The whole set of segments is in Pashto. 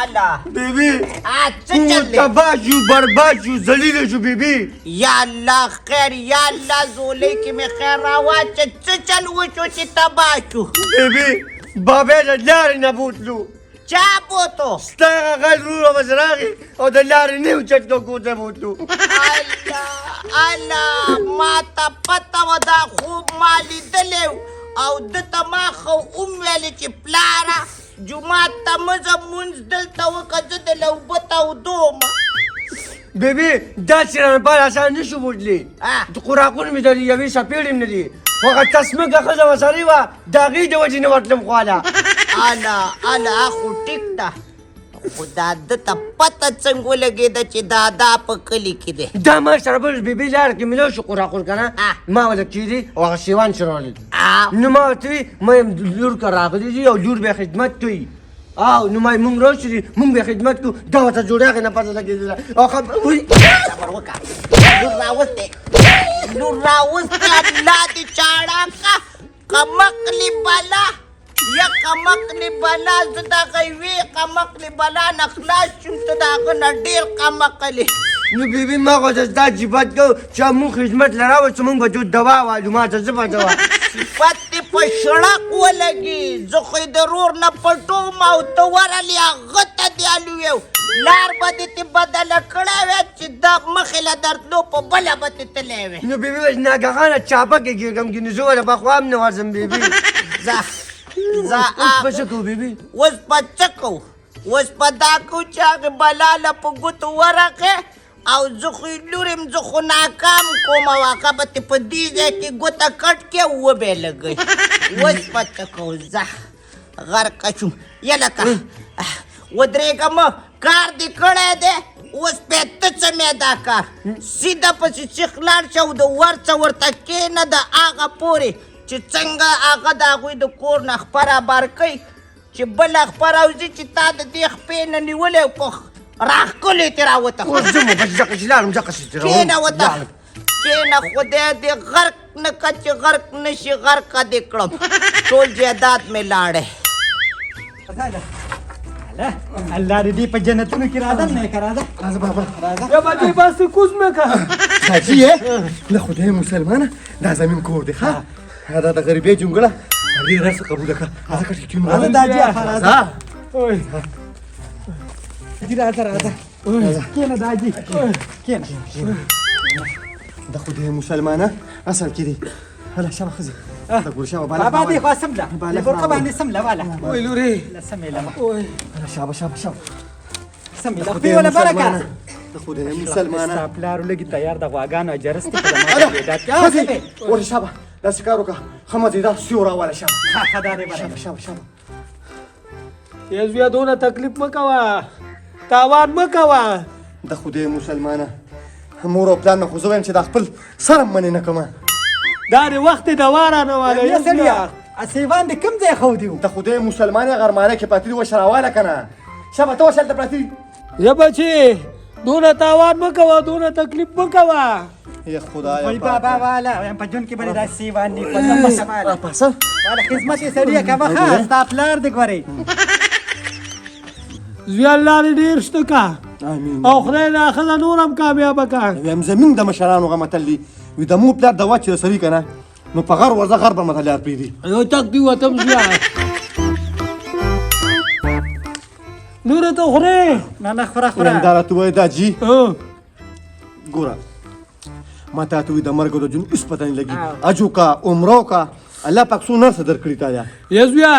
الا بیبي ا څه چل دی؟ تباه شو برباد شو ذلیل شو بیبي. یا الله خیر، یا الله زولۍ کې مې خیر راواچه. څه چل وشو چې تباه شو؟ بیبي بابا د لارې نه بوتلو. چا بوتو؟ ستا هغه غل ورور بس راغی او د لارې نه اوچت کړو، کور ته بوتلو. الله الله، ما ته پته وه، دا خوب ما لیدلی و او ده ته ما ښه وم ویلې چې پلاره جومات ته مه ځه، مونځ دلته وکړه، زه د له اوبه تودوم. بیبي داسې رانه پاره اسان نه شو بوتلی. د خوراکونو مې د یوې څپېړې هم نه دي، خو هغه تسمکه ښځه ورسره وه، د هغې د وجې نه ورتلم خواله. الا الا، خو ټیک ده، خو دا ده ته پته څنګه ولګېده چې دا دا په کلي کې دی؟ دا ما سره بل بیبي لاره کې ملو شو قراقور که نه، ما ورته کښېدي او هغه شیوان چې راغلل، نو ما ورته وی ما یم لور که راغلي دي او لور به خدمت کوي، او نو ما مونږ راشو دي مونږ به خدمت کوو. دا ورته جوړې هغې نه پته لګېدله او وی. صبر وکړه، لور راوستې، لور راوستې. الله دې چاړه که قمقلې بلا یا قمقلې بلا، زه د هغه یوې قمقلې بلا نه خلاص شوم، ته د هغه نه ډېر قمقلې. نو بیبي ما خو دا صفت کو چې مونږ خدمت له راوستو، مونږ به جو دوا والو، ما ته څه پته وه؟ صفت دې په شړق ولګي. زه خو یې د رور نه پټوم او ته ورغلې هغه ته دې الویو، لار به دې ترې بدله کړې وی چې دا مخې له درتلو په بله به ترې تللی وی. نو بیبي بس ناګهانه چاپه کې کېږم کې، نو زه ورله پخوا هم نه ورځم بیبي. ځه ځه. اوس به څه کوو بیبي؟ اوس به څه کوو؟ اوس به دا کوو چې هغې بلا له په ګوتو ورغی او زه خو یې لور یم، زه خو ناکام کوم او هغه به ترې په دې ځای کې ګوته کټ کړي او وبه یې لګوي. اوس به څه کوو؟ ځه غرقه شوم. یلکه ودرېږه مه، کار دې کړی دی، اوس پې ته څه مې دا کار سیده پسې سیخ لاړ شه او د ورڅه ورته کښېنه، د هغه پورې چې څنګه هغه د هغوی د کور نه خپه رابار کوي، چې بله خپه راوځي چې تا د دې خپې نه نیولی او په راښکلې ترې راوتښتوه. اوس ځم بس دقسې لاړم، دقسې ترې کښېنه ورته لاړم. کښېنه، خدای دې غرق نه که چې غرق نه شي، غرقه دې کړم، ټول جایداد مې لاړی. الله دې دې په جنتونو کې راځم نه که راځه. راځه بابا. راځه. یا به دې بس کوز مې که. حاجي له خدای مسلمانه، دا زمین کور دی ښه، دا د غریبۍ جونګړه دې راسه قبوله کړه. راځه کټ کې. راځه داجي افا، راځه. اوی. دې راځه راځه، کښېنه داجي کښېنه. د خدای مسلمانه اصل کې دی. هله شابه ښځې دا ګور شابه بالا. بابا دې خوا سم له برقه باندې سم له والا. اوی لورې. له سمې له. اوی. هله شابه شابه شابه. سمې له خپې ولا برکه. د خدای مسلمانه ستا پلار لږ تیار د غواګانو اجرس ته په زما جایداد کې ښځې ورشه شابه، داسې کار وکړه، ښه مزېدار سیور راواله شابه. ښه دا دی. شابه شابه شابه. یې زویه دونه تکلیف مه کوه، تاوان مه کوه. د خدای مسلمانه مور او پلار نه خو زه وایم چې دا خپل سر هم منې نه کومه. دا دې وخت دوا رانه واله. یا سړیه سیوان دې کوم ځای خو دیو؟ د خدای مسلمانه غرمانه کې پاتې دي، وشه راواله که نه. شابه ته وشه، هلته پراته دي. یا بچې دونه تاوان مه کوه، دونه تکلیف مه کوه. ای خدای. وای بابا والا وایم په ژوند کې به دا سیوان نه کوم والا. پاسه والا خدمت یې سړیه کوه، ښه ستا پلار دې ګورې. زوی الله دې ډېر شته کا. امین. او خدای دا ښځه نور هم کامیابه کا. وایم زمونږ د مشرانو هغه متل دی وي، د مور پلار دوا چې رسوي که نه، نو په غر ورځه غر به متل لار پرېږدي. یو تک دی وتم زویه. نوره ته خورې؟ نه نه، خوره خوره. وایم دا راته وایي دا جي. ګوره ما ته وایي د مرګ او د ژوند هېڅ پته نه لګي، اجو کا عمره کا الله پاک څو نرسه درکړي تا یا. یې زویه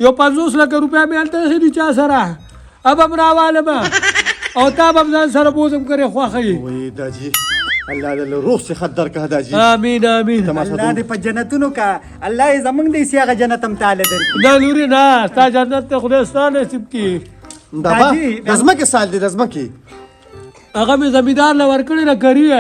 یو 50 لکه روپۍ مې هلته ایښې دي، چا سره اب هم راوالم او تا به هم ځان سره بوځم کړې خوښه یې. وایي دا جي الله دې له روغ صحت درکړه دا جي. آمین آمین. الله دې په جنتونو کا، الله یې زمونږ دې سي هغه جنت هم تاله درکړي. نه لورې نه، ستا جنت ته خدای ستا نصیب کړي. دا د ځمکې سال دی د ځمکې. هغه مې زمیندار له ورکړې نه کوي.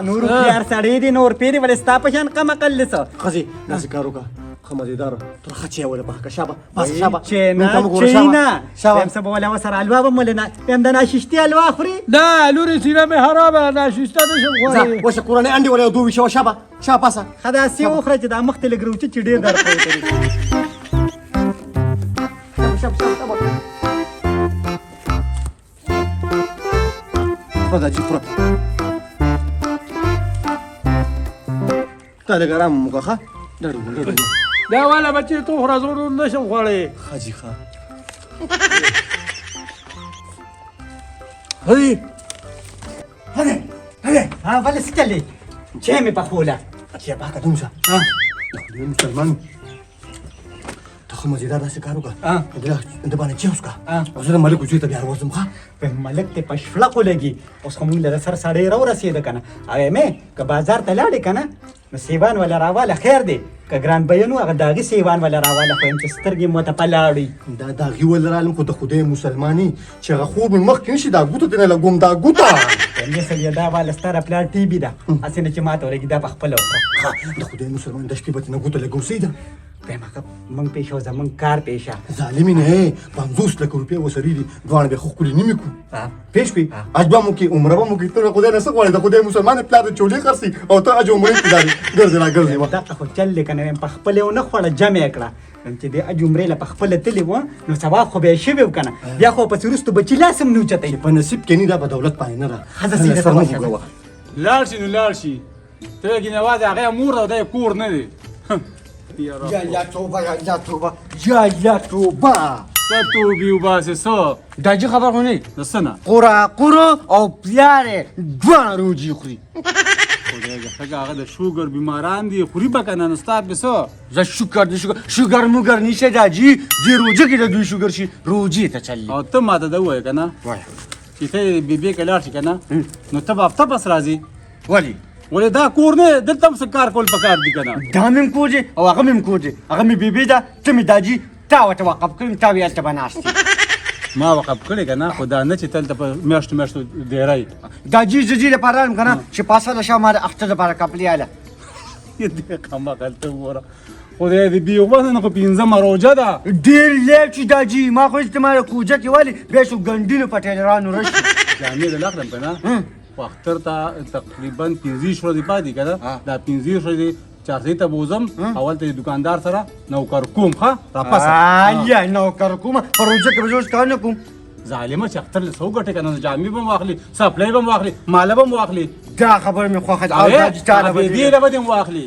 نور هوښیار سړی دی، نور پیری ولې ستا په شان کم عقل دی څه. ښځې داسې کار وکړه، ښه مزېدار ترخه چای وله پخه شابه پاسه شابه. چینا چینا وایم څه به وله ورسره حلوا به مولې نه وایم د ناشیشتې حلوا خوري. نه لورې سینه مې خرابه ده، ناشیشته نه شم خوړلی. وشه کورنۍ انډې وله دوه ویشه شابه شابه پاسه. ښه داسې وخوره چې دا مخ ته لږ راوچي چې ډېر درپوتري. شابه شابه شابه. خورا دا جی خورا. تا لږ ارام وکړه ښه. ډډ وګوره، ډډ وګوره. دا والا بچې ته خو راځو نور نه شم خوړی. ښه جي ښه. هی هله هله. ها ولې څه چلې؟ چای مې پخوله. چې پاکه دوم شه. د خدای مسلمان ته ښه مزېدار داسې کار وکړه، د باندې چای وڅکه او زه د ملک زوی ته بیا ورځم. ښه په ملک ته په شړقو لګي. اوس خو مونږ له سر سړی راورسېده که نه، او مې که بازار ته لاړې که نه نو سیوان ولا راواله، خیر دی که ګران بیه نو هغه د هغې سیوان ولا راواله، خو یم چې سترګې مو ته په لاړې. دا د هغې ول رالم، خو د خدای مسلمانې چې هغه خوب مې مخکې نه شي دا ګوته ترې نه لګوم دا ګوته. دې سړیه دا واله ستا د پلار ټي بي ده، هسې نه چې ماته ولګي دا په خپله وکړه. ښه د خدای مسلمان د شپې به ترې نه ګوته لګوم، صحیح ده؟ وایم هغه موږ پېښه او زموږ کار پېښه. ظالمې نه 50 لکه روپۍ ورسرې دي، دواړه به ښه ښکلي نیمې کړو. پېښ شوې؟ حج به مو کې، عمره به مو کې. ته له خدای نه څه غواړې؟ د خدای مسلمان پلار د چولې خرڅي او ته حج عمرې کې دارې ګرځې را ګرځې. دغه خو چل دی که نه، وایم په خپله یې ونه خوړه جمع یې کړه. وایم چې دې حج عمرې له په خپله تللي وه نو ثواب خو به یې شوی و که نه، بیا خو پسې وروستو بچي لاس هم نه اوچتوي. چې په نصیب کې نه دا په دولت باندې نه ده. ښځه سیده سر مه ته خوږوه. لاړ شي نو لاړ شي، ته یې یوازې هغه یې مور ده او دا یې کور نه دی. یا الله توبه، یا الله توبه، یا الله توبه. څه توبې وباسې څه؟ دا جي خبر خو نه دی. د څه نه؟ قره او پلار یې دواړه روجي خوري. خدای دې ښه کړه، هغه د شوګر بیماران دي، خوري به که نه نو ستا پې څه؟ زه شکر د شوګر شوګر موګر نشته دا جي، دې روجه کې د دوی شوګر شي، روجې ته چل دی. او ته ماته دا ووایه که نه وایه چې ته یې بیبې کې لاړ شې که نه نو ته به هفته پس راځې. ولې؟ ولې دا کور نه دلته هم څه کار کول پکار دي که نه؟ دا مې هم کور دی او هغه مې هم کور دی، هغه مې بیبي ده، ته مې داجي تا ورته وقف کړم، تا ویې هلته به ناست یې. ما وقف کړې که نه، خو دا نه چې ته هلته په میاشتو میاشتو دېره یې. داجي زه دې لپاره رالم که نه چې پاسه له شا ما د اختر لپاره کپلې اله. دې قمقل ته وګوره، خدای دې بېغوښه نه خو پنځمه روژه ده. ډېر لیټ شو داجي، ما خو چې ما د کوجه کې ولې بیا شو ګنډینو په ټیلرانو راشي. جامې د اخلم که نه، خو اختر ته تقریبا 25 ورځې پاتې که نه، دا 25 ورځې چارسۍ ته بوځم او هلته د دکاندار سره نوکر کوم. ښه راپسه. آیا نوکر کوم په روژه کې به زه اوس کار نه کوم. ظالمه چې اختر له څه وګټې که نه، جامې به هم واخلي، څپلۍ به هم واخلي، ماله به هم واخلي. دا خبره مې خوښه ده. او داجي تا له به بېبي له به دې هم واخلي.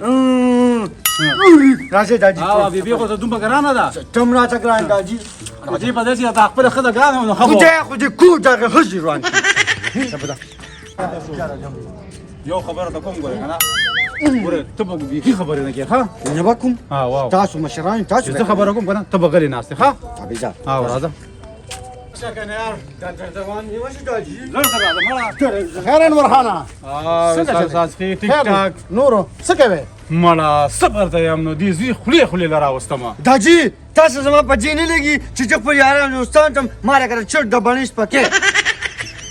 راځئ داجي. او بېبي خو ته دومره ګرانه ده. ته هم راته ګران داجي. دې په دې چې تا خپله ښځه ګرانه وه نو ښه به وه. خدای خو دې کور دغه ښځې روان کړي. یو خبره ته کوم ګوره که نه، ګوره ته به بیخي خبرې نه کوې. ښه نه به کوم. واو. تاسو مشران تاسو زه خبره کوم که نه ته به غلې ناست یې. ښه طبیعي. او راځه. خیر انور خانه. ټیک ټاک نورو څه کوې؟ مړه صبر ته یم نو دې زوی خولې خولې له راوستمه. داجي تاسو زما په دې نه لګي چې زه خپل یارانو دوستان ته ما راکړه چرت د بڼیش پکې.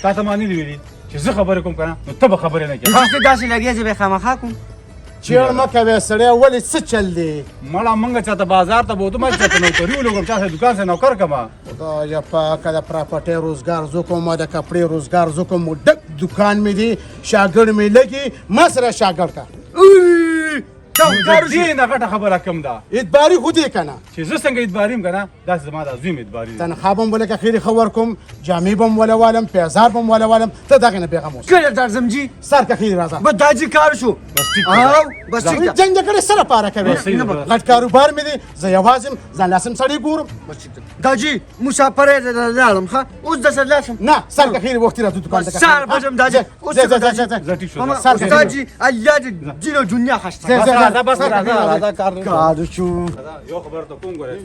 تا ته ما نه دي ویلي چې زه خبرې کوم که نه نو ته به خبرې نه کوې. ته داسې لګیا چې به خامخا کوم. چیړ مه کوې سړی، ولې څه چل دی؟ مړه مونږ چاته بازار ته بوتم، چاته نوکري ولګوم، چا سره دکان سره نوکر کړم. خدایا پاکه د پراپرټۍ روزګار زه کوم، د کپړې روزګار زه کوم، ډک دکان مې دی، شاګرد مې لګي، ما سره شاګرد کا. دې نه غټه خبره کوم ده. اعتباري خو دې که نه چې زه څنګه اعتباري یم که نه، داسې زما دا زوی مې اعتباري دی. تنخوا به هم ولکه خیرې ښه ورکوم، جامې به هم وله والم، پیزار به هم وله والم، ته دغې نه بېغمه اوسه. کله درځم جي؟ سر که خیرې راځه. بس دا جي کار شو. بس ټیک او بس ټیک ده. جنګ د کړې څه لپاره کوې؟ بس صحیح ده. غټ کاروبار مې دی، زه یوازې یم، ځان لاسم سړی ګورم. بس ټیک ده. دا جي مسافر یې لاړم. ښه اوس درسره لاړ شم. نه سر که خیرې وختي راځو دکان ته. سر بجم دا جي. اوس ځه ځه ځه ځه. زه ټیک شو. سر که استاد جي الله دې دین او دنیا خسته. ځه ځه راځه بس راځه راځه کار نه کار شو. یو خبر ته کوم ګوره،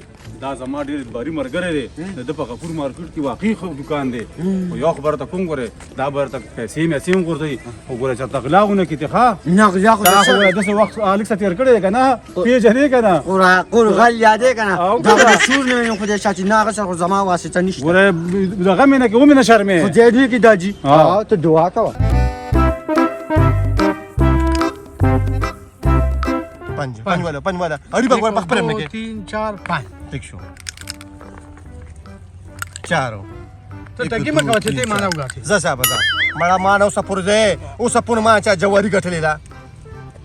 دا زما ډېر اعتباري ملګری دی، د ده په غفور مارکیټ کې واقعي ښه دکان دی. خو یو خبر ته کوم ګوره، دا به درته پیسې میسې هم غورځوي، خو ګوره چېرته غلا ونه کړي ته. ښه نه غلا خو تا خو ګوره داسې وخت هلک څه تېر کړی دی که نه، پېژنې که نه؟ قور غل یادې که نه؟ او دا ګوره. به سور نه وینم خدای شاه چې نه هغه سره خو زما واسطه نشته. ګوره دغه مې نه کې ومې نه شرمې. خدای دې کړي دا جي. ته دعا کوه. پنج پنج والا پنج والا اړي به ګور خپل نه کې 3 4 5 ټیک شو. چارو ته ټګي مه کوه چې ته مانا وګاټې. زه صاحب زه مړه ما نه اوسه پورې دی، اوسه پورې ما چا جواري ګټلې ده.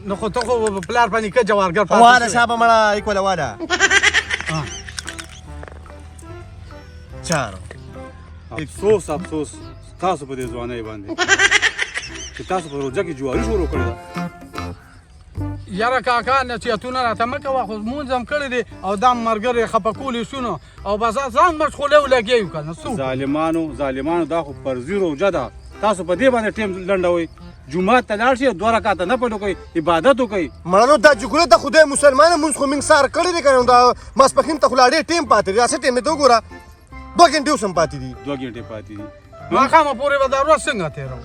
نو خو ته خو پلار باندې که جوارګر پاتې واله شوی. صاحب مړه ایک والا والا. 4. افسوس افسوس تاسو په دې ځوانۍ باندې چې تاسو په روژه کې جواري شروع کړې ده. یاره کاکا نصیحتونه راته مه کوه، خو لمونځ هم کړی دی او دا ملګری خفه کولی شو نو او بس ځان مشغولی ولګیا یو که نه څه وکړو؟ ظالمانو ظالمانو، دا خو فرضي روژه ده، تاسو په دې باندې ټیم لنډوئ. جومات ته لاړ شئ، 2 رکعته نفل وکړئ، عبادت وکړئ. مړه نو دا جګړه د خدای مسلمانه مونږ خو موږ سار کړی دی که نه، دا ماسپښین ته خو لا ډېر ټیم پاتې دی. دا څه ټیم دی ته وګوره، 2 ګنټې اوس هم پاتې دي. 2 ګنټې پاتې دي. ماښامه پورې به دا ورځ څنګه تېروو؟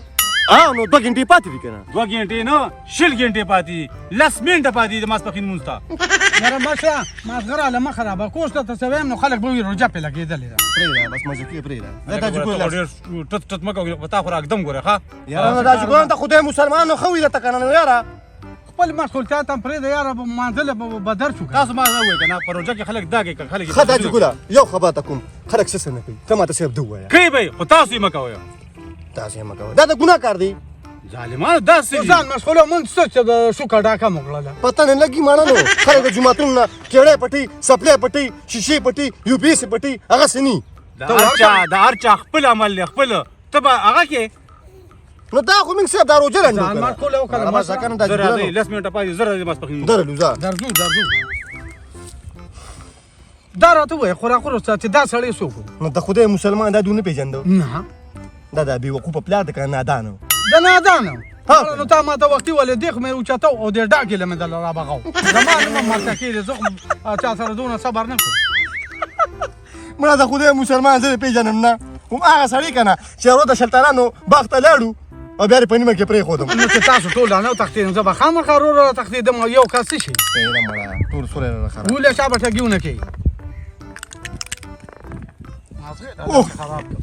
نو 2 ګنټې پاتې دي که نه؟ 2 ګنټې نه، 20 ګنټې پاتې دي، 10 منټه پاتې دي د ماسپښین لمونځ ته. یاره مشه مازغه راله مه خرابه، کوس ته څه وایم نو خلک به وایي روژه پرې لګېدلې ده. پرېږده بس مزه کې پرېږده. دا دا جګړه ته ډېر ټت ټت مه کوه، تا خو راکدم ګوره. ښه یاره دا جګړه ته خدای مسلمانانو ښه وي درته که نه نو یاره خپل مشغولتیا ته هم پرېږده یاره، مانځه له به درشو که نه. تاسو ما نه ووایئ که نه، په روژه کې خلک دا کوي که خلک ښه دا جګړه یو خبره ته کوم، خلک څه څه نه کوي، ته ماته صرف ده ووایه. کوي به یې، خو تاسو یې مه کوئ. تاسو یې مه کوئ، دا د ګناه کار دی. ظالمانو دا څه دي؟ ځان مشغوله مونږ څه چې د شوکه ډاکه مو کړله. پته نه لګي ماڼه نو خلک د جوماتونو نه کېړی پټي، سپلی پټي، شیشې پټي، یو پي ایس پټي، هغه څه ني. د هر چا خپل عمل دی، خپل ته به هغه کې. نو دا خو موږ صاحب دا روژه لنډو ځان مشغوله وکړه، کنه. بس کنه دا زه جګړه راځئ، نو. 10 منټه پاتې، زه راځئ ماسپښین. درلو ځه. درځو درځو. دا راته ووایه خوراکور استاد چې دا سړی څوک و؟ نو د خدای مسلمان دا دونه پېژندو؟ نه. دا د بېوقوفه پلار دی که نه نادان و؟ د نادان و. ها. نو تا ما ته وختي ولې دېخ مې اوچتو او دې ډاګې له مې دله رابغاو. زما نه مرته کېږي، زه خو چا سره دونه صبر نه کوم. مړه د خدای مسلمان زه دې پېژنم نه، هم هغه سړی که نه چې ورو د شلترانو باغ ته لاړو او بیا یې په نیمه کې پرېښودم. نو چې تاسو ټول رانه وتښتېدم زه به خامخا ورور را تښتېدم او یو کس څه شي؟ پرېږده مړه، ټول سوری راته خراب. ولې شابه ټګیونه کوي؟ اوف. خراب کړ.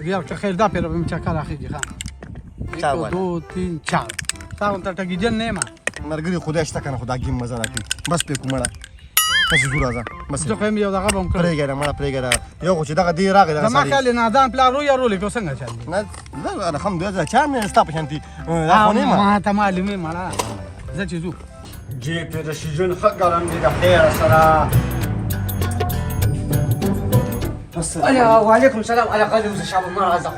یو څه خیر دا پیره به مې چکر راخېږي. ښه چا 1 والا؟ 2 3 4. تا ورته ټګیجن نه یم. ملګري خدای شته که نه، خو دا ګیم مزه راکوي. بس پرې کوم مړه، بس ځو راځه بس. زه خو یم یو دغه به هم کړم. پرېږده مړه پرېږده، یو خو چې دغه دی راغی دغه زما سړی. خیال یې نادان پلار رویه رولې که څنګه چل دی؟ نه نه الحمدلله چا مې ستا په شانتي دا خو نه یم. ما ته معلومې مړه، زه چې ځو. جیب ته د سیزن ښه ګرم دی د خیره سره. الا وعليكم السلام. على غالي وزشاب ما رزق.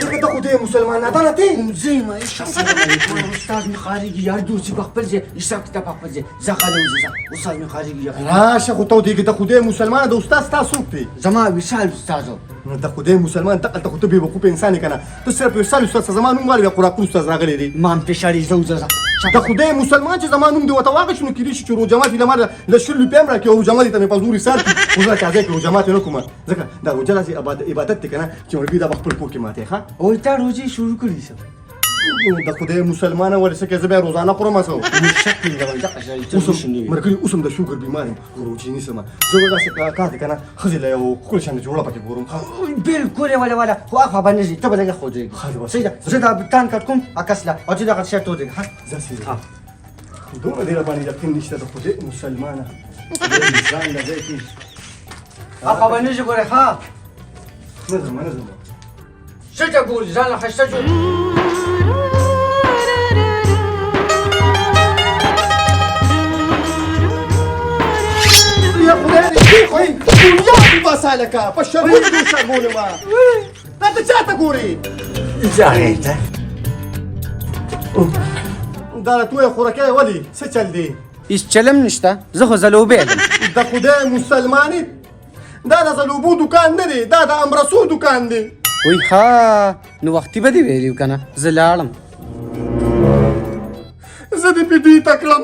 لکه ته خدای مسلمان نادانه ته. زي ما السلام عليكم استاذ مې خارجي یار دوسي په خپل ځای حساب کتاب په خپل ځای. زه غالي وزه استاد مې خارجي یار. راشه خو ته دې د خدای مسلمان د استاد ستا څوک دی؟ زما وصال استاد. نو د خدای مسلمان ته هلته خو ته بېوقوفه انسان یې که نه، ته صرف وصال استاد زما نوم واورې بیا قراقور استاد راغلی دی. ما هم پېشاړي زه وزه. د خدای مسلمان چې زما نوم دې ورته واخیست نو کېدای شي چې روژه ماتي له ما له 20 روپۍ هم راکړي او روژه ماتي ته مې په زور ایسار کړي. خو زه چا ځای کې روژه ماتي نه کوم، ځکه دا روژه داسې عبادت دی که نه چې مولوي دا به خپل کور کې ماتې. ښه او تا روژې شروع کړي څه؟ د خدای مسلمانه ولې څه کوې؟ زه بیا روزانه خورم څه؟ اوس ملګري اوس هم د شوګر بیمار یم، خو روژې نیسم. زه به داسې کار دی که نه ښځې له یو ښکلې شان جوړه پکې ګورم. ښه بالکل ولا ولا خو اخوا باندې ځي، ته به لږه خو ځې. ښه صحیح ده، زه دا تان کټ کوم عکس له او ته دغه شرط ودرېږه. ښه ځه سي دومره ډېره باندې یقین نشته د خدای مسلمانه ځان له ځای کې اخوا باندې ځي ګوره. ښه نه ځم نه ځم. څه ته ګورې؟ ځان له ښایسته جوړ. یا خدای دې خوې دنیا دې باسه لکه په شرمونو دې شرمولم. دا ته چا ته ګورې؟ دا راته ووایه خوراکی ولې څه چل دی؟ هیڅ چلم نشته، زه خو ځلوبی یم. د خدای مسلمانې دا د ځلوبو دکان نه دی، دا د امرسو دکان دی. وای ښه نو وختي به دې ویلي که نه. زه لاړم. زه دې په دې ته کړم.